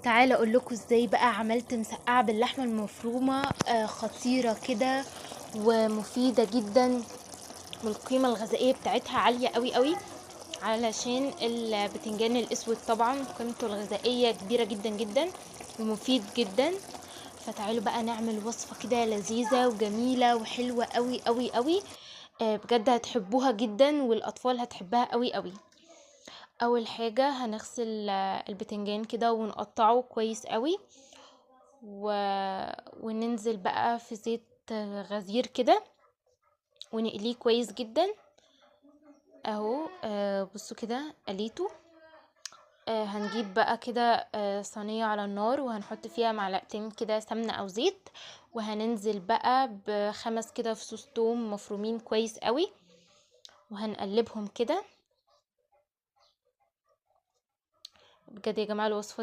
تعالى اقول لكم ازاي بقى عملت مسقعه باللحمه المفرومه، خطيرة كده ومفيدة جدا، والقيمة الغذائية بتاعتها عالية قوي قوي، علشان البتنجان الاسود طبعا قيمته الغذائية كبيرة جدا جدا ومفيد جدا. فتعالوا بقى نعمل وصفه كده لذيذة وجميلة وحلوه قوي قوي قوي، بجد هتحبوها جدا والاطفال هتحبها قوي قوي. اول حاجة هنغسل البتنجان كده ونقطعه كويس قوي، وننزل بقى في زيت غزير كده ونقليه كويس جدا اهو. بصوا كده قليته. هنجيب بقى كده صينية على النار، وهنحط فيها معلقتين كده سمنه او زيت، وهننزل بقى ب5 كده فصوص توم مفرومين كويس قوي، وهنقلبهم كده. بجد يا جماعة الوصفة دي